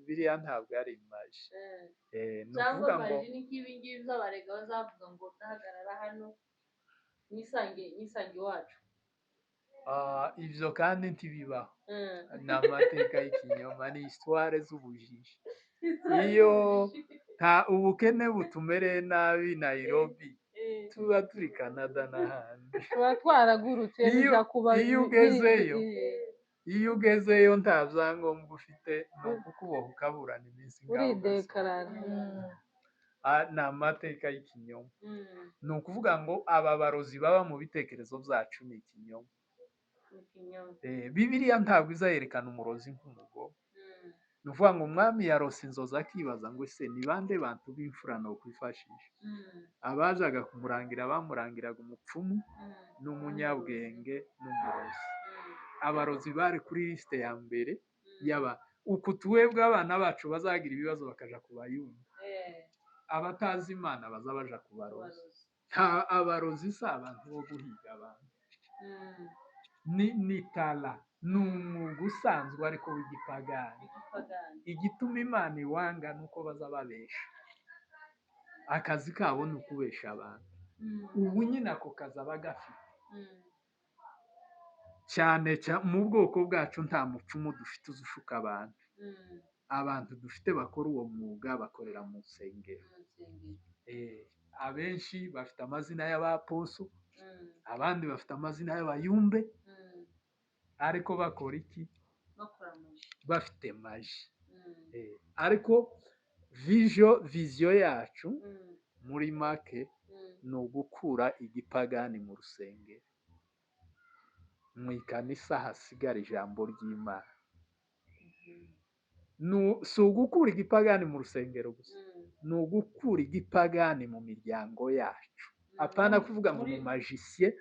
biriya ntabwo ari magie. Ni Cyangwa ukuvuga ngo magie ni nk'ibi ngibi by'abarega bazavuga ngo ndahagarara hano nisange nisange iwacu. Ah, ibyo kandi ntibibaho. Ni amateka y'ikinyoma, ni histoire z'ubujiji. Iyo nta ubukene butumereye nabi Nairobi, tuba turi Canada n'ahandi. Tuba twaragurutse. Iyo Bija kuba iyo ugezeyo, iyo ugezeyo nta byangombwa ufite, ni ukukuboha ukaburana iminsi ngaho ugasohoka. Uridekarara. Ah, ni amateka y'ikinyoma. Ni ukuvuga ngo aba barozi baba mu bitekerezo byacu ni ikinyoma. Ikinyoma. Bibiliya ntabwo izayerekana umurozi nk'umugome. Ni ukuvuga ngo umwami yarose inzozi, akibaza ngo ese ni bande bantu b'imfura nokwifashisha? Abajaga kumurangira bamurangiraga umupfumu n'umunyabwenge n'umurozi. Abarozi bari kuri lisite ya mbere yaba uku twebwe abana bacu bazagira ibibazo bakaja kubayumva. Abatazi Imana baza baja ku barozi. Nta abarozi si abantu bo guhiga abantu. Ni tara, ni umwuga usanzwe ariko w'igipagani. Igipagani. Igituma Imana iwanga ni uko baza babesha. Akazi kabo ni ukubesha abantu. Ubu nyine ako kazi aba gafite cyane mu bwoko bwacu nta mupfumu dufite uzi ushuka abantu. Abantu dufite bakora uwo mwuga bakorera mu nsengero. Mu nsengero. Abenshi bafite amazina y'abaposo, abandi bafite amazina y'abayumbe, ariko bakora iki? Bakora magie. Bafite magie. Ariko vision yacu muri make ni ugukura igipagani mu rusengero, mu ikanisa hasigara ijambo ry'Imana. Si ugukura igipagani mu rusengero gusa, ni ugukura igipagani mu miryango yacu. Apana kuvuga ngo umumagicien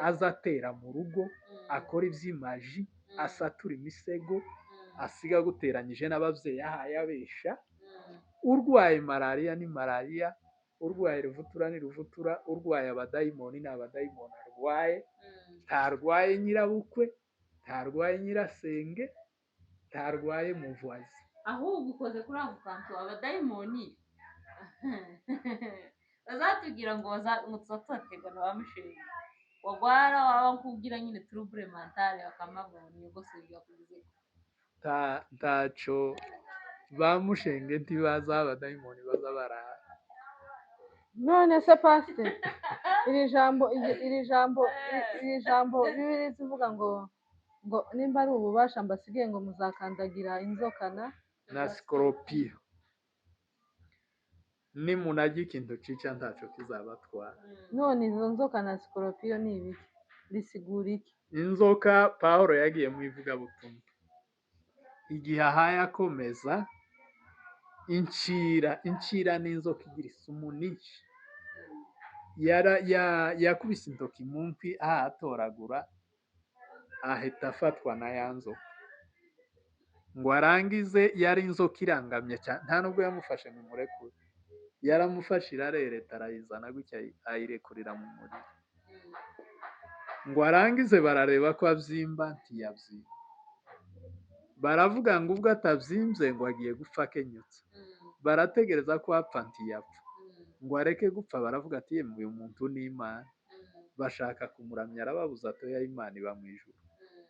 aza atera mu rugo, akora iby'imagie, asatura imisego, asiga aguteranyije n'ababyeyi ahaye abesha. Urwaye malariya ni malariya, urwaye ruvutura ni ruvutura, urwaye abadayimoni ni abadayimoni arwaye. Ntarwaye nyirabukwe, ntarwaye nyirasenge, ntarwaye muvuwazi. Ahubwo ukoze kuri ako kantu, abadayimoni bazatubwira ngo ngo tuza tubaterwa na ba mushinga wagwara, waba nkubwira nyine trouble mentale, bakamavuga ngo niyogosenge yakugize. Ntaco ba mushenge ntibaza, abadayimoni baza barara. None se pasiteri, iri jambo Bibiliya ivuga ngo nimba ari ububasha mbasigaye, ngo muzakandagira inzoka na Na sikorupiyo, nimunarya ikintu cica ntaco kizabatwara. None izo nzoka na sikoropiyo ni ibiki? Risigura iki? Inzoka, Pawulo yagiye mu ivugabutumwa, igihe ahaye akomeza incira, incira n'inzoka igira isumu nyinshi, yakubise intoki mu mpi ahatoragura, ahita afatwa na ya nzoka ngo arangize. Yari inzoka irangamye cyane, nta nubwo yamufashe ngo imurekure, yaramufashe irarereta, arayizana gutya ayirekurira mu muriro ngo arangize. Barareba ko abyimba, ntiyabyimba. Baravuga ngo ubwo atabyimbye ngo agiye gupfa akenyutse. Barategereza ko apfa, ntiyapfa. Ngo areke gupfa, baravuga ati yemwe, uyu muntu ni Imana. Bashaka kumuramya, arababuza ati oya, Imana iba mu ijuru.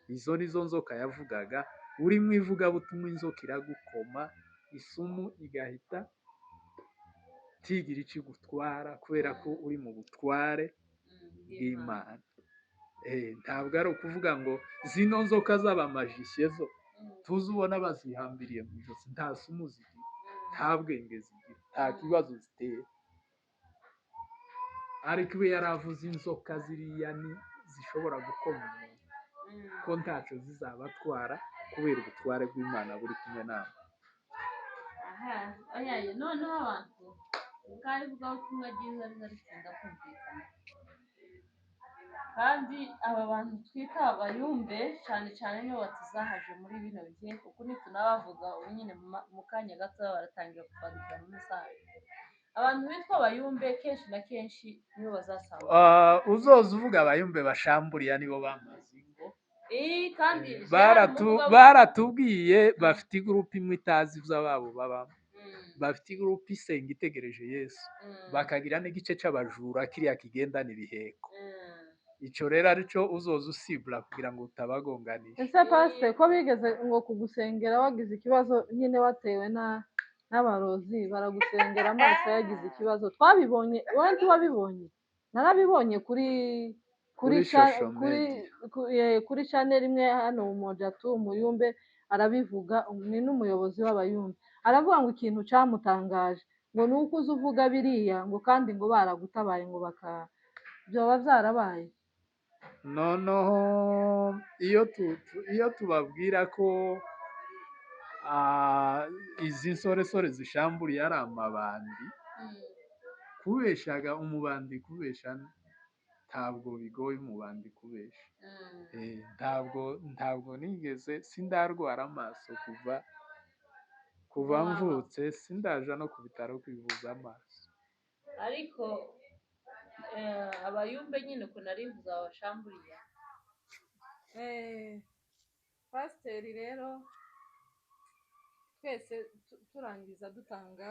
Izo ni zo nzoka yavugaga. Uri mu ivugabutumwa, inzoka iragukoma isumu igahita tigira icyo igutwara, kubera ko uri mu butware bw'Imana. Ntabwo ari ukuvuga ngo zino nzoka z'abamajisye zo tuzi ubona bazihambiriye mu ijosi, nta sumu zigira, nta bwenge zigira, nta kibazo zitera. Ariko iyo yaravuze inzoka ziriya ni zishobora gukoma umuntu, ko ntacyo zizabatwara kubera ubutware bw'Imana buri kumwe nabo. Aha, oya, noneho abantu ubwayo ivugabutumwa ryiza riza ritinda kumvikana, kandi aba bantu twita abayumbe cyane cyane nibo batuzahaje muri bino bihe, kuko nitunabavuga ubu nyine mu kanya gato baratangira kutwandikira mu message. Abantu bitwa abayumbe kenshi na kenshi nibo bazasanga. Uzoza uvuga abayumbe bashamburiya nibo bamaze ingo. Kandi Baratubwiye bafite igurupe imwe itazi ibyo ababo babamo, bafite igurupe isenga itegereje Yesu, bakagira n'igice c'abajura kiriya kigendana ibiheko. Ico rero arico uzoza usibura kugira ngo utabagonganisha. Ese pasite, ko bigeze ngo kugusengera wagize ikibazo nyine, watewe na n'abarozi, baragusengera amaso yagize ikibazo, twabibonye, wowe ntiwabibonye? Narabibonye kuri Kuri social kuri media. Kuri channel imwe hano mu Mojatu, umuyumbe arabivuga, ni n'umuyobozi w'abayumbe, aravuga ngo ikintu cyamutangaje ngo ni uko uza uvuga biriya, ngo kandi ngo baragutabaye, ngo baka byoba byarabaye. Noneho iyo tubabwira ko izi nsoresore zishamburiye ari amabandi, kubeshaga umubandi, kubesha ntabwo bigoye umubandi kubesha. Ntabwo nigeze, sindarwara amaso kuva Waba. mvutse, sindaja no ku bitaro kwivuza amaso. Ariko abayumbe nyine ukuntu ari mvuze babashamburiye. Pasiteri rero, twese turangiza dutanga,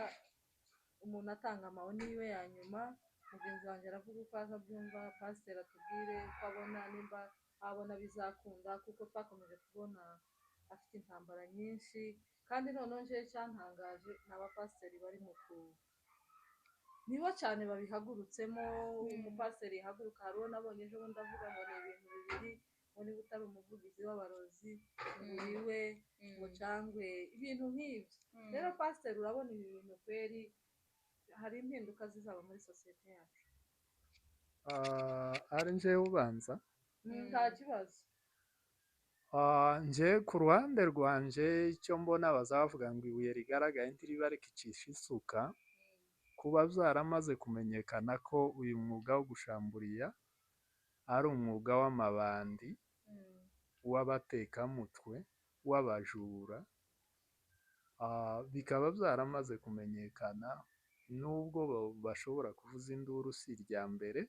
umuntu atanga amaboni yiwe ya nyuma. Mugenzi wanjye aravuga uko aza abyumva, pasiteri atubwire uko abona, nimba abona bizakunda, kuko twakomeje kubona afite intambara nyinshi. Kandi noneho njewe cyantangaje ni abapasiteri bari mu ku nibo cyane babihagurutsemo. Umupasiteri yahaguruka, hari uwo nabonye ejo bundi avuga ngo ni ibintu bibiri, ngo niba utari umuvugizi w'abarozi ngo uriwe, ngo cangwe ibintu nk'ibyo. Rero pasiteri, urabona ibi bintu kweri hari impinduka zizaba muri sosiyete yacu? Ari njewe ubanza? Nta kibazo. Nje ku ruhande rwanje icyo mbona, bazavuga ngo ibuye rigaragaye ntiriba rikicisha isuka. Kuba byaramaze kumenyekana ko uyu mwuga wo gushamburiya ari umwuga w'amabandi, w'abatekamutwe, w'abajura, bikaba byaramaze kumenyekana, nubwo bashobora kuvuza induru si irya mbere.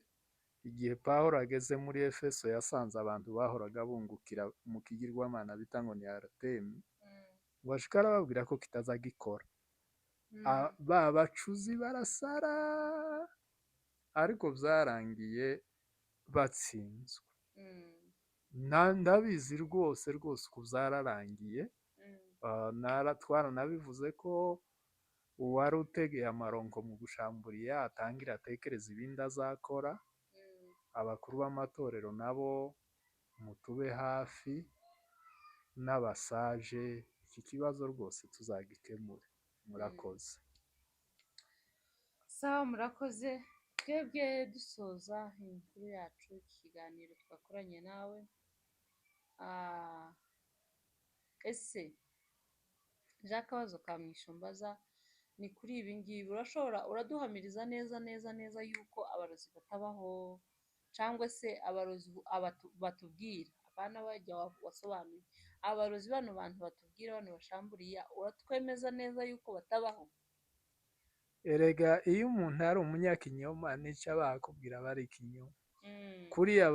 Igihe Pawulo ageze muri Efeso, yasanze abantu bahoraga bungukira mu kigirwamana bita ngo ni Aritemi, ngo ashike arababwira ko kitazagikora. Ba bacuzi barasara, ariko byarangiye batsinzwe. Ndabizi rwose rwose uko byararangiye. Twaranabivuze ko uwari utegeye amaronko mu gushamburiya atangira atekereza ibindi azakora. Abakuru b'amatorero nabo mutube hafi n'abasaje, iki kibazo rwose tuzagikemure. Murakoze. Sawa, murakoze. Twebwe dusoza inkuru yacu, iki kiganiro twakoranye nawe. Ah, ese je akabazo ka Mwishombaza ni kuri ibi ngibi, urashobora uraduhamiriza neza neza neza yuko abarozi batabaho, cyangwa se abarozi batubwira, apana bajya wasobanuye, abarozi bano bantu batubwira, bano bashamburiya, uratwemeza neza yuko batabaho? Erega iyo umuntu ari umunyakinyoma nica bakubwira aba ari ikinyoma. Kuriya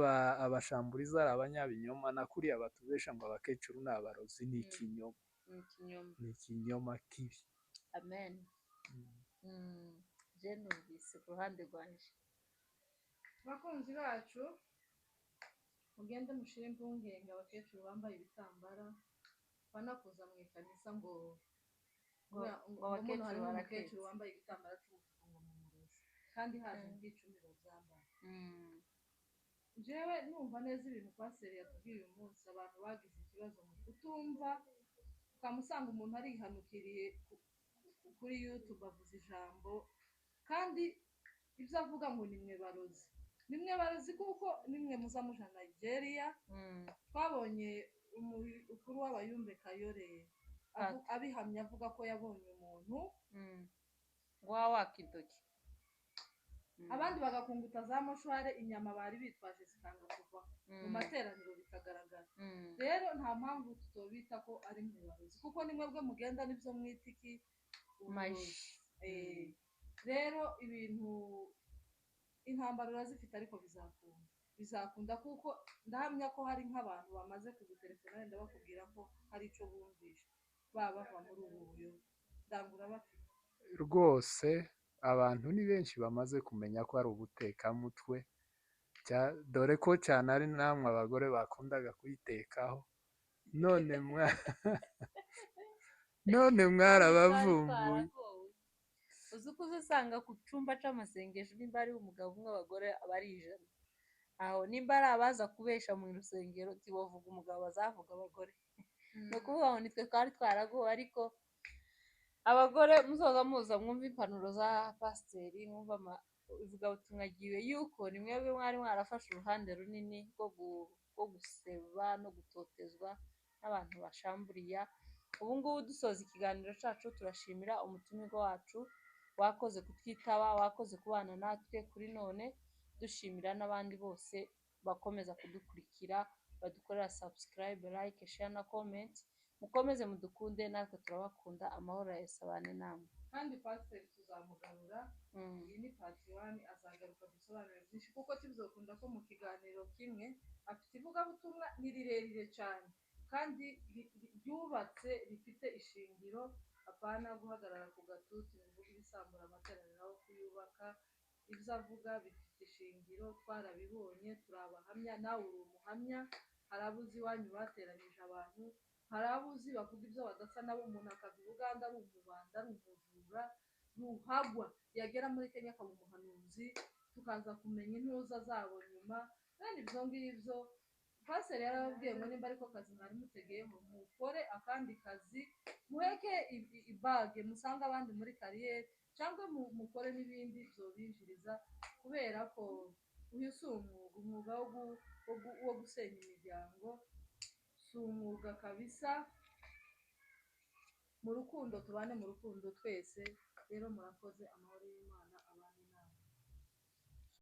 abashamburiza ari abanyabinyoma, na kuriya batubesha ngo abakecuru ni abarozi ni ikinyoma. Ni ikinyoma. Ni ikinyoma kibi. Amen. Je numvise ku ruhande rwanje. Bakunzi bacu, mugende mushire impungenge abakecuru bambaye ibitambara banakuza mu ikanisa ngo Ngo ngo ngo muno abakecuru harimo baraketse. Umukecuru wambaye igitambara cy'umutuku ngo ni umurozi, kandi haje nk'icumi babyambaye. Jewe numva neza ibintu pasiteri yatubwiye uyu munsi. Abantu bagize ikibazo mu kutumva, ukamusanga umuntu arihanukiriye kuri YouTube avuze ijambo, kandi ibyo avuga ngo nimwe barozi, nimwe barozi, kuko nimwe muza muja Nigeria. Twabonye umukuru w'abayumbe Kayore abihamya avuga ko yabonye umuntu ngo waka intoki. Abandi bagakunguta za moshware, inyama bari bitwaje zikanga kuva mu materaniro bikagaragara. Rero nta mpamvu tutobita ko ari mwe barozi, kuko ni mwebwe mugenda n'ibyo mwita iki? Uburozi. Maji. Rero ibintu intambara urazifite, ariko bizakunda, bizakunda, kuko ndahamya ko hari nk'abantu bamaze kugutelefona wenda bakubwira ko hari icyo bumvishe baba bava muri ubu buyobe. Ndangura bafite. Rwose abantu ni benshi bamaze kumenya ko ari ubutekamutwe, dore ko cyane ari namwe abagore bakundaga kuyitekaho, none mwarabavumbuye. Uzi ko uza usanga ku cyumba cy'amasengesho nimba ari umugabo umwe, abagore aba ari 100. Aho nimba ari abaza kubesha mu rusengero, ntibavuga umugabo, bazavuga abagore. Ni ukuvuga ngo nitwe twari twaragowe, ariko abagore muzoza muza mwumve impanuro za pasiteri, mwumve ivugabutumwa ryiwe, yuko ni mwebwe mwari mwarafashe uruhande runini rwo guseba no gutotezwa n'abantu bashamburiya. Ubu ngubu dusoza ikiganiro cyacu, turashimira umutumirwa wacu wakoze kutwitaba, wakoze kubana natwe kuri none, dushimira n'abandi bose bakomeza kudukurikira, badukorera subscribe, like, share na comment. Mukomeze mudukunde, natwe turabakunda. Amahoro ya Yesu abane namwe. Kandi pasiteri tuzamugarura. Iyi ni part one, azagaruka dusobanure byinshi, kuko tuzokunda ko mu kiganiro kimwe afite ivugabutumwa ni rirerire cyane kandi ryubatse, rifite ishingiro, apana guhagarara ku gatuti ngo uvuge ibisambura amateraniro aho kuyubaka. Ibyo avuga bifite ishingiro, twarabibonye, turi abahamya, nawe uri umuhamya. Hari abo uzi iwanyu bateranyije abantu, hari abo uzi bavuga ibyo badasa nabo. Umuntu akava i Buganda ari umubanda, ari umujura ruhagwa, yagera muri Kenya akaba umuhanuzi, tukaza kumenya intuza zabo nyuma. Bene ibyo ngibyo pasiteri yarababwiye ngo nimba ariko kazi mwari mutegeyeho, mukore akandi kazi, muheke ibage musange abandi muri kariyeri, cyangwa mukore n'ibindi byobinjiriza, kubera ko uyu si umwuga, umwuga wo gusenya imiryango si umwuga kabisa. Mu rukundo, tubane mu rukundo twese. Rero murakoze, amahoro y'Imana.